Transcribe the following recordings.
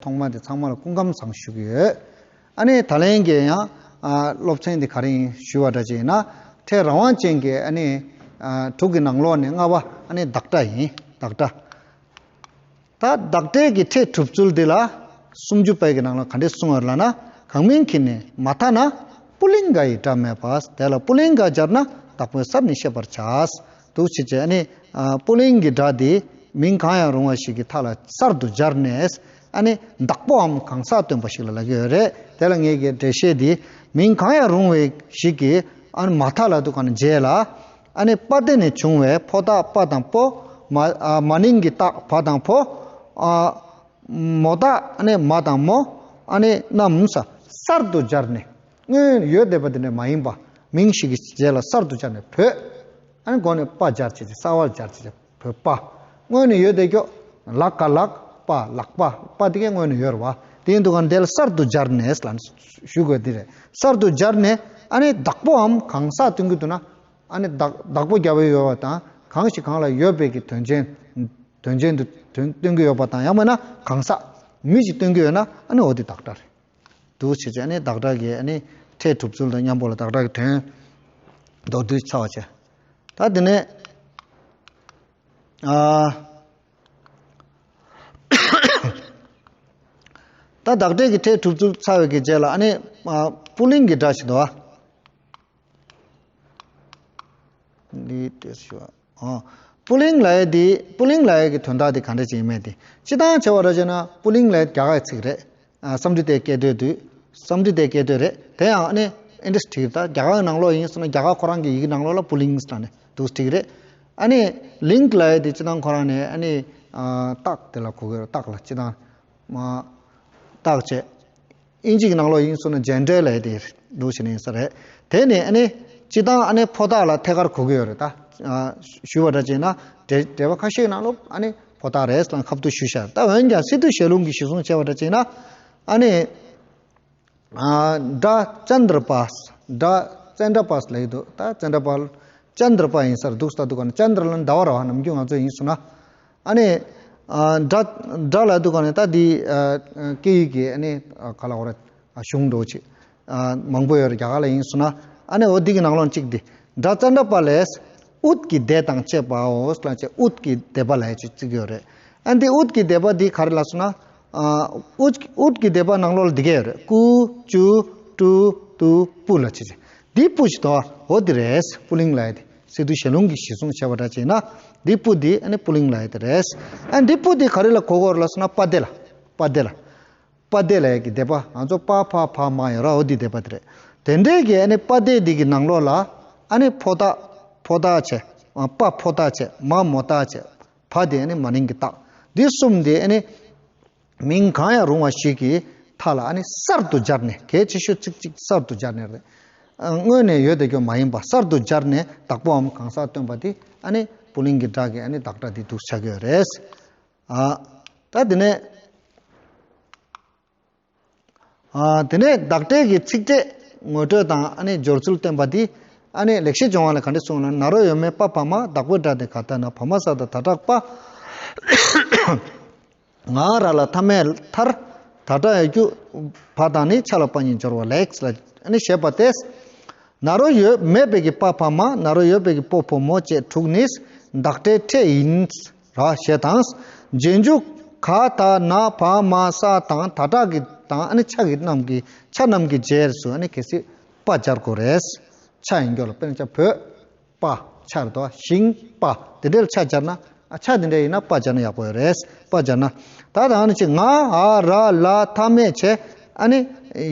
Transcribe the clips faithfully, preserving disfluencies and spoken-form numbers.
ཚང་མ་དེ་ཚང་མ་ལ་སྐུ་ཁམས་བཟང་ཞུ་གི་ཡོད། ཨ་ནི་ད་ལན་གྱི་ཡང་ཨ་སློབ་ཚན་འདི་ག་རེ་ཡིན་ཞུས་པ་འདྲ་ཅིག་ཡིན་ན། ཕྲད་རང་དབང་ཅན་གྱི་ཨ་ནི་ཨ་དྲུག་གི་ནང་ལོགས་ནས་ལྔ་པ་ཨ་ནི་བདག་སྒྲ་ཡིན། བདག་སྒྲ། ད་བདག་སྒྲའི་གི་ཕྲད་གྲུབ་ཚུལ་འདི་ལ་སུམ་ཅུ་པའི་གི་ནང་ལ་ག་འདྲས་གསུངས་ཡོད་ལབ་ན། གང་མིང་གིས་ནི་མ་མཐའ་ན་པུ་ལིང་ག་ཡི་སྒྲ་མེད་པ། དེ་ལ་པུ་ལིང་ག་སྦྱར་ན་བདག་པོའི་སར་ནི་ཤེས་པར་བྱ། འདུག་བྱེད་ཅེས་ཨ་ནི་ཨ་པུ་ལིང་གི་སྒྲ་འདི་མིང་གང་ཡང་རུང་བ་ཞིག་གི་མཐའ་ལ་གསར་དུ་སྦྱར་ནས། ཨ་ནི་བདག་པོའམ་གང་ཟག་སྟོན་པ་ཞིག་ལ་ལབ་ཀྱི་ཡོད་རེད། དེ་ལ་ངེད་ཀྱི་འགྲེལ་བཤད་འདི། མིང་གང་ཡང་རུང་བའི་ཞིག་གི་ཨ་ནི་མ་མཐའ་ལ་འདུག་ག་ནི་རྗེས་ལ། ཨ་ནི་པ་དེ་ནས་བྱུང་བའི་ཕོ་རྟགས་པ་དང་པོ། མ་ཨ་མ་ནིང་གི་རྟགས་བ་དང་བོ། ཨ་མོ་རྟགས་ཨ་ནི་མ་དང་མོ། ཨ་ནི་རྣམས་གསར་དུ་སྦྱར་ནས། སྔོན་ཡོད་བསྡད་པ་དེ་འདྲ་མ་ཡིན་པ། མིང་ཞིག་གི་རྗེས་ལ་གསར་དུ་སྦྱར་ནས་བོད། ཨ་ནི་འགོ་ནས་པ་སྦྱར་བྱས་ཏེ་གསར་བ་སྦྱར་བྱས་ཏེ་བོད་པ། སྔོན་ནས་ཡོད་བསྡད་ཀྱོག་ལག་ག་ལག་པ་ལག་པ། པ་དེ་གས་སྔོན་ནས་ཡོད་རེད་བ། དེ་ཡིན་དུས་ག་ནས་དེ་ལ་གསར་དུ་སྦྱར་ནས་ལབ་ནས་ཞུ་དགོས་དེ་རེད། གསར་དུ་སྦྱར་ནས་ཨ་ནི་བདག་པོའམ་གང་ཟག་སྟོན་གྱི་འདུག་ན། ཨ་ནི་བདག་བདག་པོ་རྒྱབ་ཡོད་པ་དང་གང་ཞིག་གང་ལ་ཡོད་པའི་གི་དོན་ཅན། དོན་ཅན་དུ་དོན་སྟོན་གྱི་ཡོད་པ་དང་། ཡང་མིན་ན་གང་ཟག་མི་ཞིག་སྟོན་གྱི་ཡོད་ན་ཨ་ནི་འོ་དེ་བདག་སྒྲ་རེད། འདུག་བྱས་ཙང་ཨ་ནི་བདག་སྒྲ་གི་ཨ་ནི་ཕྲད་གྲུབ་ཚུལ་དང་མཉམ་པོ་ལ་བདག་སྒྲ་གི་དོན་མདོར་བསྡུས་ཚར་བ་བྱས། ད་དེ་ནས་ཨ་ད་བདག་སྒྲའི་གི་ཕྲད་གྲུབ་ཚུལ་ཚར་བའི་གི་རྗེས་ལ་ཨ་ནི་ཨ་པུ་ལིང་གི་སྒྲ་ཞིག་འདུག་ཨ། འདི་ཏོག་ཙམ་ཞུ་བ། ཨོ། པུ་ལིང་ལབ་ཡས་འདི། པུ་ལིང་ལབ་ཡས་ཀྱི་དོན་དག་འདི་ག་འདྲ་ཅིག་ཡིན་མིན་འདི། སྤྱིར་བཏང་བྱས་པ་འདྲ་བྱས་ན་པུ་ལིང་ལབ་ཡས་རྒྱ་གར་གྱི་ཚིག་རེད། ཨ་སཾ་སྐྲྀ་ཏའི་སྐད་དོད་དུ། སཾ་སྐྲྀ་ཏའི་སྐད་དོད་རེད། དེ་ཡང་ཨ་ནི་ཨེ་འདྲས་བྲིས་ད། རྒྱ་གར་གྱི་ནང་ལོགས་ཡིན་སོང་ན་རྒྱ་གར་ཁོ་རང་གི་ཡི་གེ་ནང་ལོགས་ལ་པུ་ལིང་ཟེར་ནས་འདུག་བྲིས་རེད། ཨ་ནི་ལིང་ལབ་ཡས་འདི་སྤྱིར་བཏང་ཁོ་རང་ནས་ཨ་ནི་ཨ་རྟགས་དེ་ལ་གོ་གི་རེད། རྟགས་ལ་སྤྱིར་བཏང་མ་རྟགས་བྱས། དབྱིན་ཇི་གི་ནང་ལོགས་ཡིན་སོང་ན་ཇེན་ཌར་ལབ་ཡས་དེ་འདུག་བྱས་ནས་ཡིན་ས་རེད། དེ་ནས་ཨ་ནི་སྤྱིར་བཏང་ཨ་ནི་ཕོ་རྟགས་ལ་ཐད་ཀར་གོ་གི་ཡོད་རེད་ད། ཨ་ཞུས་པ་འདྲ་བྱས་ན་འགྲེལ་འགྲེལ་པ་ཁ་ཤས་ནང་ལོགས་ཨ་ནི་ཕོ་རྟགས་རེད་ལབ་ཁ་ཐུག་ཞུས་ཤག་ད་འོན་ཀྱང་སི་ཏུ་ཞལ་ལུང་གི་གཞི་བཟུང་བྱས་པ་འདྲ་བྱས་ན་ཨ་ནི་ཨ་སྒྲ་ཙནྡྲ་པ། སྒྲ་ཙནྡྲ་པ་ལབ་ཀྱི་འདུག་ད་ཙནྡྲ་པ། ཙནྡྲ་པ་ཡིན་ས་རེད། འདུག་ད་འདུག་ག་ནས་ཙནྡྲ་ལབ་ན་ཟླ་བ་རེད་བ། ནམ་རྒྱུན་ང་ཚོ་ཡིན་སོང་ན། ཨ་ནི་ཨ་སྒྲ་སྒྲ་ལབ་དུས་ག་ནས་ད་འདི་ཨ་སྐད་ཡིག་གི་ཨ་ནི་ཨ་ག་ལ་འོ་ར་ཨ་གཞུང་འགྲོ་ཅིག་ཨ་མང་པོ་ཡོད་རེད། རྒྱ་གར་ལ་ཡིན་སོང་ན། ཨ་ནི་འོ་འདི་གི་ནང་ལོགས་གཅིག་འདི། སྒྲ་ཙནྡྲ་པ་ལས། ཨུཏ་ཀི་དེ་དང་བཅས་པའོ་ལབ་བྱས། ཨུཏ་ཀི་དེ་པ་ལབ་ཅིག་བརྩི་གི་ཡོད་རེད། ཨ་འདི་ཨུཏ་ཀི་དེ་པ་འདི་ག་རེ་ལབ་སོང་ན། ཨ་ཨུཏ་ཨུཏ་ཀི་དེ་པ་ནང་ལོགས་ལ་འདི་ག་ཡོད་རེད། ཀུ་ཅུ་ཀྲུ་ཏུ་པུ་ལ་བྱས་བྱས། འདི་པུ་ཞིག་དོ། འོ་འདི་རེད། པུ་ལིང་ལབ་ཡས་དེ། སི་ཏུ་ཞལ་ལུང་གི་གཞི་བཟུང་བྱས་པ་འདྲ་བྱས་ན། འདི་པུ་འདི་ཨ་ནི་པུ་ལིང་ལབ་ཡས་དེ་རེད། ཨ་འདི་པུ་འདི་ག་རེ་ལ་གོ་དགོས་རེད་ལབ་སོང་ན། པ་དེ་ལ། པ་དེ་ལ། པ་དེ་ལབ་ཡས་ཀྱི་དེ་པ། ང་ཚོ་པ་ཕ་བ་མ་ཡོད་ར། འོ་འདི་དེ་པ་དེ་རེད། དེ་འདྲའི་གི་ཨ་ནི་པ་དེ་འདི་གི་ནང་ལོགས་ལ་ཨ་ནི་ཕོ་རྟགས། ཕོ་རྟགས་བྱས། པ་ཕོ་རྟགས་བྱས། མ་མོ་རྟགས་བྱས། བ་དེ་ཨ་ནི་མ་ནིང་གི་རྟགས། འདི་གསུམ་དེ་ཨ་ནི། མིང་གང་ཡང་རུང་བ་ཞིག་གི་མཐའ་ལ་ཨ་ནི་གསར་དུ་སྦྱར་ནས། གལ་ཆེ་ཤོས་ཚིག་གཅིག་གསར་དུ་སྦྱར་ནས་རེད། ཨ་སྔོན་ནས་ཡོད་བསྡད་རྒྱུ་མ་ཡིན་པ་གསར་དུ་སྦྱར་ནས་བདག་པོའམ་གང་ཟག་སྟོན་པ་དེ་ཨ་ནི་པུ་ལིང་གི་སྒྲ་གི་ཨ་ནི་བདག་སྒྲ་དེ་འདུག་ཆགས་ཀྱི་ཡོད་རེད། ཨ་ད་དེ་ནས་ཨ་དེ་ནས་བདག་སྒྲའི་གི་ཚིག་ཕྲད་ངོ་སྤྲོད་དང་ཨ་ནི་སྦྱོར་ཚུལ་བསྟན་པ་འདི་ཨ་ནི་ལེགས་བཤད་ལྗོན་དབང་ལ་ག་འདྲ་གསུངས་ན། ན་རོ་ཡོད་མེད་པ་བ་མ། བདག་པོའི་སྒྲ་དེ་ག་ལྟར་ན། བ་མ་ས་དང་ད་དྲག་པ། ང་ར་ལ་མཐའ་མེད་མཐར། ད་དྲག་ཡ་རྒྱུ་བ་དང་ནི། ཆ་ལ་པ་གཉིས་སྦྱོར་བ་ལེགས་ལ་ཨ་ནི་བཤད་པ་སྟེ། ན་རོ་ཡོད་མེད་པའི་གི་པ་བ་མ། ན་རོ་ཡོད་པའི་གི་པོ་ཕོ་མོ་བཅས་དྲུག་ནི་བདག་སྒྲའི་ཕྲད་ཡིན་ར་ཞེས་དང་། རྗེས་འཇུག་ག་ད་ན་བ་མ་ས་དང་ད་དྲག་གི་དང་ཨ་ནི་ཆ་གི་རྣམས་ཀྱི་ཆ་རྣམས་ཀྱི་རྗེས་སུ་ཨ་ནི་གལ་སྲིད་པ་སྦྱར་དགོས་རེད། ཆ་ཡིན་རྒྱུ་ལ་དཔེར་ན་ཆ་བོད། པ། ཆ་རེད་དོ། ཞིང་པ། དེ་འདྲའི་ཆ་སྦྱར་ན། ཨ་ཆ་དེ་འདྲ་ཡིན་ན་པ་སྦྱར་ན་ཡག་པོ་ཡོད་རེད། པ་སྦྱར་ན། ད་ད་ཨ་ནི་ཅི་ང་འ་ར་ལ་མཐའ་མེད་བྱས། ཨ་ནི་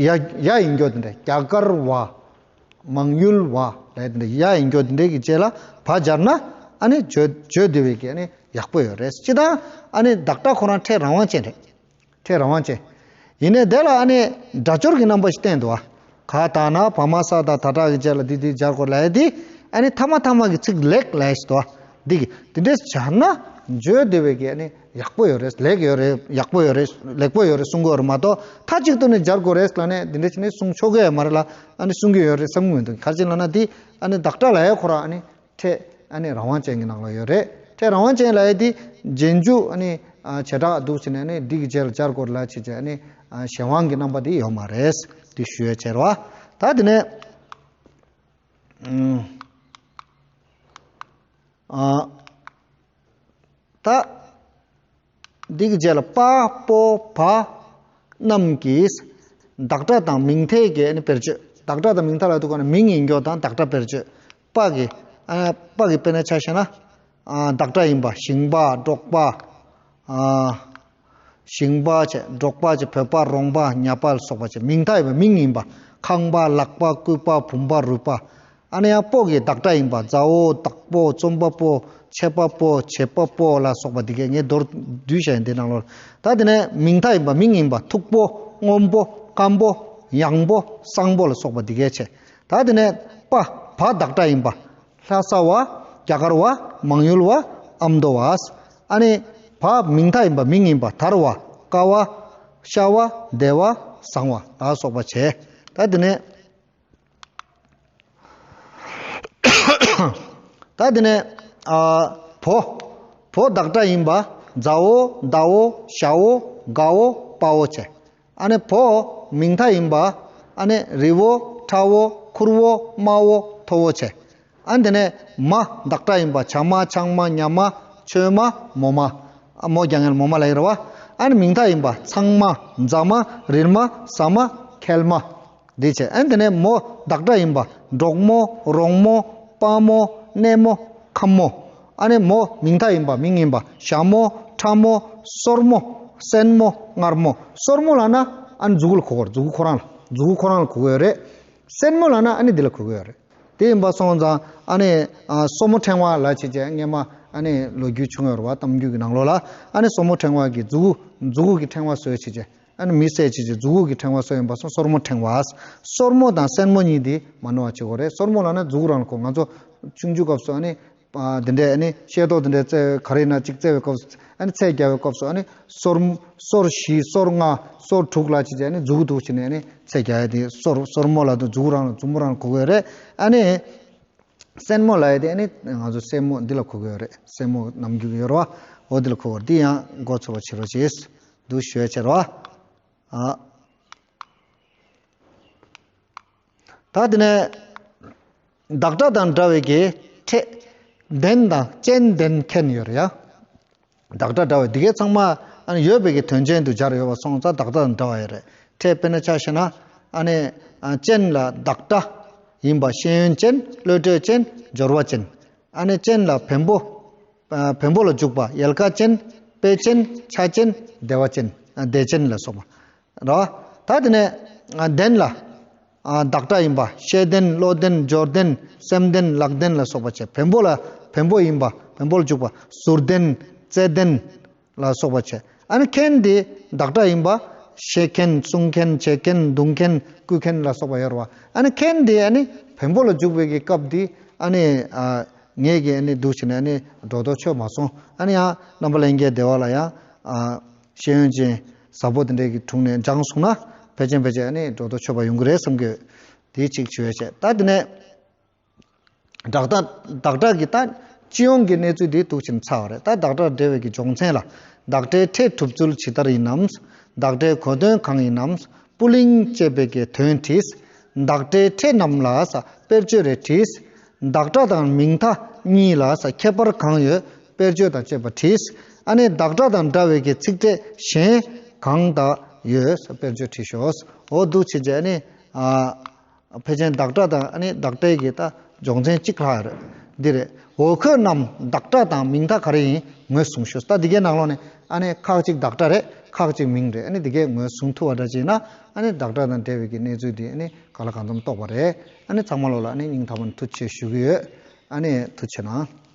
ཡ་ཡ་ཡིན་རྒྱུ་དེ་འདྲ། རྒྱ་གར་བ། མང་ཡུལ་བ་ལབ་དེ་འདྲ་ཡ་ཡིན་རྒྱུ་དེ་འདྲའི་གི་རྗེས་ལ་བ་སྦྱར་ན་ཨ་ནི་བརྗོད་བརྗོད་བདེ་བའི་གི་ཨ་ནི་ཡག་པོ་ཡོད་རེད། སྤྱིར་བཏང་ཨ་ནི་བདག་སྒྲ་ཁོ་རང་ཕྲད་རང་དབང་ཅན་རེད། ཕྲད་རང་དབང་ཅན། ཡིན་ནའི་དེ་ལ་ཨ་ནི་སྒྲ་སྦྱོར་གྱི་རྣམ་པ་ཞིག་བསྟན་འདུག་བ། ག་ད་ན་བ་མ་ས་དང་ད་དྲག་གི་རྗེས་ལ་འདི་འདི་སྦྱར་དགོས་ལབ་ཡ་འདི། ཨ་ནི་མཐའ་མ་མཐའ་མ་གི་ཚིག་ལེགས་ལབ་ཡ་ཞིག་འདུག་བ། འདི་གི་འདི་འདྲས་སྦྱར་ན་བརྗོད་བདེ་བའི་གི་ཨ་ནི་ཡག་པོ་ཡོད་རེད། ལེགས་ཡོད་རེད། ཡག་པོ་ཡོད་རེད། ལེགས་པོ་ཡོད་རེད་གསུང་གི་ཡོད་རེད་མ་གཏོགས། མཐའ་གཅིག་ཏུ་ནི་སྦྱར་དགོས་རེད་ལབ་ནས་འདི་འདྲས་བྱས་ནས་གསུང་ཆོག་གི་ཡོད་མ་རེད་ལ། ཨ་ནི་གསུང་གི་ཡོད་རེད་བསམ་གི་མི་འདུག་ག་རེ་བྱས་ལབ་ན་འདི་ཨ་ནི་བདག་སྒྲ་ལབ་ཡ་ཁོ་རང་ཨ་ནི་ཕྲད་ཨ་ནི་རང་དབང་ཅན་གྱི་ནང་ལ་ཡོད་རེད། ཕྲད་རང་དབང་ཅན་ལབ་ཡ་དེ་རྗེས་འཇུག་ཨ་ནི་ ཨ་བྱེ་བྲག་འདུག་བྱས་ནས་ནི་འདི་གི་རྗེས་ལ་སྦྱར་དགོས་ལ་བྱས་བྱས་ནི་ཨ་གཞན་དབང་གི་རྣམ་པ་འདི་ཡོད་མ་རེད། འདི་ཞུ་ཡས་བྱས་རེད་བ། ད་དེ་ནས་ཨུམ་ཨ་ད་འདི་གི་རྗེས་ལ་པ་པོ་བ་རྣམས་ཀྱིས་བདག་སྒྲ་དང་མིང་མཐའི་གི་ནི་དཔེར་བརྗོད། བདག་སྒྲ་དང་མིང་མཐའ་ལབ་དུས་ག་ནས་མིང་ཡིན་རྒྱུ་དང་བདག་སྒྲ་དཔེར་བརྗོད། པ་གི་ཨ་པ་གི་དཔེར་ན་ཆ་བཞག་ན། ཨ་བདག་སྒྲ་ཡིན་པ་ཞིང་པ། འབྲོག་པ། ཨ་ཞིང་པ་བྱས། འབྲོག་པ་བྱས། བོད་པ། རོང་པ། ཉ་པ་ལ་སོགས་པ་བྱས། མིང་མཐའ་ཡིན་པ་མིང་ཡིན་པ། ཁང་པ། ལག་པ། སྐུད་པ། བུམ་པ། རུས་པ། ཨ་ནི་ཡང་པོ་གི་བདག་སྒྲ་ཡིན་པ་མཛའ་བོ། བདག་པོ། རྩོམ་པ་པོ། ཆད་པ་པོ། བྱེད་པ་པོ་ལ་སོགས་པ་འདི་གས་ངས་མདོར་བསྡུས་བཤད་ཡིན་འདི་ནང་ལོགས། ད་དེ་ནས་མིང་མཐའ་ཡིན་པ་མིང་ཡིན་པ་མཐུག་པོ། སྔོན་པོ། སྐམ་པོ། ཡང་པོ། སངས་པོ་ལ་སོགས་པ་འདི་གས་བྱས། ད་དེ་ནས་པ་བ་བདག་སྒྲ་ཡིན་པ། ལྷ་ས་བ། རྒྱ་གར་བ། མང་ཡུལ་བ། ཨ་མདོ་བ། ཨ་ནི་བ་མིང་མཐའ་ཡིན་པ་མིང་ཡིན་པ་དར་བ། ཀ་བ། ཤ་བ། བདེ་བ། བཟང་བ་ལ་སོགས་པ་བྱས། ད་དེ་ནས་ད་དེ་ནས་ཨ་བོ། བོ་བདག་སྒྲ་ཡིན་པ་མཛའ་བོ། ཟླ་བོ། ཞ་བོ། དགའ་བོ། དཔའ་བོ་བྱས། ཨ་ནི་བོ་མིང་མཐའ་ཡིན་པ་ཨ་ནི་རི་བོ། ཁྲ་བོ། ཁུར་བོ། དམའ་བོ། མཐོ་བོ་བྱས། ཨ་ནི་དེ་ནས་མ་བདག་སྒྲ་ཡིན་པ་བྱ་མ། ཆང་མ། ཉ་མ། ཆོས་མ། མོ་མ། ཨ་མོ་རྒྱ་ངན་མོ་མ་ལ་ཡིན་རེད་བ། ཨ་ནི་མིང་མཐའ་ཡིན་པ་ཚང་མ། རྫ་མ། རིལ་མ། ཟ་མ། ཁལ་མ། འདི་བྱས། ཨ་ནི་དེ་ནས་མོ་བདག་སྒྲ་ཡིན་པ་འབྲོག་མོ། རོང་མོ། དཔའ་མོ། གནས་མོ། ཁམས་མོ། ཨ་ནི་མོ་མིང་མཐའ་ཡིན་པ་མིང་ཡིན་པ་ཞྭ་མོ། ཁྲ་མོ། སོར་མོ། སེན་མོ། མངར་མོ། སོར་མོ་ལབ་ན་ཨ་ནི་མཛུ་གུ་ལ་གོ་དགོས་རེད། མཛུ་གུ་ཁོ་རང་ལ། མཛུ་གུ་ཁོ་རང་ལ་གོ་གི་ཡོད་རེད། སེན་མོ་ལབ་ན་ཨ་ནི་འདི་ལ་གོ་གི་ཡོད་རེད། དེ་ཡིན་པ་སོང་ཙང་ཨ་ནི་ཨ་སོར་མོ་ཕྲེང་བ་ལ་བྱས་རྗེས་སྔས་མ་ཨ་ནི་ལོ་རྒྱུས་བྱུང་ཡོད་རེད་བ། གཏམ་རྒྱུད་ཀྱི་ནང་ལོགས་ལ་ཨ་ནི་སོར་མོ་ཕྲེང་བ་གི་མཛུ་གུ་མཛུ་གུ་གི་ཕྲེང་བ་བཟོས་བྱས་རྗེས་ཨ་ནི་མི་བསད་བྱས་རྗེས་མཛུ་གུ་གི་ཕྲེང་བ་བཟོས་ཡིན་པ་སོང་སོར་མོ་ཕྲེང་བ། སོར་མོ་དང་སེན་མོ་གཉིས་དེ་མ་ནོར་བ་བྱེད་དགོས་རེད། སོར་མོ་ལབ་ན་མཛུ་གུ་རང་ལ་གོ། ང་ཚོ་ཆུང་ཆུང་སྐབས་སུ་ཨ་ནི་ཨ་འདི་འདྲས་ཨ་ནི་ཤེལ་ཏོག་འདི་འདྲས་རྩེ་ག་རེ་ཡིན་ན་གཅིག་རྩེ་བའི་སྐབས་སུ་ཨ་ནི་ཚད་རྒྱག་པའི་སྐབས་སུ་ཨ་ནི་སོར་སོར་བཞི་སོར་ལྔ་སོར་དྲུག་ལ་བྱས་རྗེས་ཨ་ནི་མཛུ་གུ་འདུག་བྱས་ནས་ཨ་ནི་ཚད་རྒྱག་ཡ་དེ་སོར་སོར་མོ་ལབ་དུས་མཛུ་གུ་རང་ལ་མཛུབ་མོ་རང་ལ་གོ་གི་ཡོད་རེད། ཨ་ནི་སེན་མོ་ལབ་ཡ་དེ་ཨ་ནི་ང་ཚོ་སེན་མོ་འདི་ལ་གོ་གི་ཡོད་རེད། སེན་མོ་ནམ་རྒྱུན་ཡོད་རེད་བ། འོ་འདི་ལ་གོ་གི་ཡོད་རེད། འདི་ཡང་མགོ་ཚོས་པ་བྱེད་རོགས་གྱིས། འདུག་ཞུ་ཡ་བྱེད་རོགས། ཨ། ད་དེ་ནས་བདག་སྒྲ་དང་འདྲ་བའི་གི་ཕྲད་ལྡན་དང་ཅན་ལྡན་མཁན་ཡོད་རེད་ཡ། བདག་སྒྲ་འདྲ་བའི་འདི་གའི་ཚང་མ་ཨ་ནི་ཡོད་པའི་གི་དོན་ཅན་དུ་སྦྱར་ཡོད་པ་སོང་ཙང་བདག་སྒྲ་དང་འདྲ་བ་ཡོད་རེད། ཕྲད་དཔེར་ན་ཆ་བཞག་ན་ཨ་ནི་ཨ་ཅན་ལ་བདག་སྒྲ་ཡིན་པ་ཤེས་ཡོན་ཅན། བློ་གྲོས་ཅན། སྦྱོར་བ་ཅན། ཨ་ནི་ཅན་ལ་བེམ་པོ། ཨ་བེམ་པོ་ལ་འཇུག་པ་ཡལ་ག་ཅན། དཔེ་ཅན། ཆ་ཅན། བདེ་བ་ཅན། ཨ་བདེ་ཅན་ལ་སོགས་པ་རེད་བ། ད་དེ་ནས་ཨ་ལྡན་ལ་ཨ་བདག་སྒྲ་ཡིན་པ་ཤེས་ལྡན། བློ་ལྡན། སྦྱོར་ལྡན། སེམས་ལྡན། ལག་ལྡན་ལ་སོགས་པ་བྱས། བེམ་པོ་ལ་བེམ་པོ་ཡིན་པ་བེམ་པོ་ལ་འཇུག་པ་ཟུར་ལྡན། རྩེ་ལྡན་ལ་སོགས་པ་བྱས། ཨ་ནི་མཁན་དེ་བདག་སྒྲ་ཡིན་པ་བཤད་མཁན། གསུང་མཁན། བྱེད་མཁན། འདུག་མཁན། བརྐུ་མཁན་ལ་སོགས་པ་ཡོད་རེད་བ། ཨ་ནི་མཁན་དེ་ཨ་ནི་བེམ་པོ་ལ་འཇུག་པའི་གི་སྐབས་དེ་ཨ་ནི་ཨ་ངས་ཀྱིས་ཨ་ནི་འདུག་བྱས་ནས་ཨ་ནི་སྒྲོ་འདོགས་ཆོད་མ་སོང་། ཨ་ནི་ཡང་རྣམ་པ་ལྷན་རྒྱས་བདེ་བ་ལ་ཡང་ཨ་ཤེས་ཡོན་ཅན་ཟབ་པོ་དེ་འདྲས་ཀྱི་དྲུང་ནས་སྦྱངས་སོང་ན་ཕལ་ཆེར་ཕལ་ཆེར་ཨ་ནི་སྒྲོ་འདོགས་ཆོད་པ་ཡོང་གི་རེད་བསམ་གི། དེ་གཅིག་ཞུ་ཡ་བྱས། ད་དེ་ནས་བདག་སྒྲ་བདག་སྒྲ་གི་ད་སྤྱི་ཡོངས་ཀྱི་གནས་ཚུལ་དེ་འདུག་བྱས་ནས་ཚར་བ་རེད། ད་བདག་སྒྲ་འབྲེལ་བའི་གི་སྦྱོང་ཚན་ལ། བདག་སྒྲའི་ཕྲད་གྲུབ་ཚུལ་ཇི་ལྟར་ཡིན་ནམ། བདག་སྒྲའི་གོ་དོན་གང་ཡིན་ནམ། པུ་ལིང་ཅེས་པའི་གི་དོན་བྲིས། བདག་སྒྲའི་ཕྲད་རྣམས་ལ་ས་དཔེར་བརྗོད་རེ་བྲིས། བདག་སྒྲ་དང་མིང་མཐའ་གཉིས་ལ་ས་ཁྱད་པར་གང་ཡོད་དཔེར་བརྗོད་དང་བཅས་པ་བྲིས། ཨ་ནི་བདག་སྒྲ་དང་འདྲ་བའི་གི་ཚིག་ཕྲད་གཞན་གང་དག་ཡོད་ས་དཔེར་བརྗོད་བྲིས་ཤོག་འོ་འདུག་བྱས་རྗེས་ཨ་ནི་ཨ་ཕལ་ཆེར་བདག་སྒྲ་དང་ཨ་ནི་བདག་སྒྲའི་གི་ད་སྦྱོང་ཚན་གཅིག་ལྷག་རེད། འདི་རེད། འོ་ཁོ་རྣམས་བདག་སྒྲ་དང་མིང་མཐའ་ག་རེ་ཡིན་ངོས་བཟུང་ཤོག་ད་འདི་གའི་ནང་ལོགས་ནས་ཨ་ནི་ཁག་ཅིག་བདག་སྒྲ་རེད། ཁག་ཅིག་མིང་རེད། ཨ་ནི་འདི་གའི་ངོས་བཟུང་ཐུབ་པ་འདྲ་ཅིག་ཡིན་ན་ཨ་ནི་བདག་སྒྲ་དང་འབྲེལ་བའི་གི་གནས་ཚུལ་འདི་ཨ་ནི་ག་ལ་གང་འཚམ་རྟོགས་པ་རེད། ཨ་ནི་ཚང་མ་ལོགས་ལ་ཨ་ནི་སྙིང་ཐག་པ་ནས་ཐུགས་རྗེ་ཆེ་ཞུ་གི་ཡོད། ཨ་ནི་ཐུགས་རྗེ་གནང་།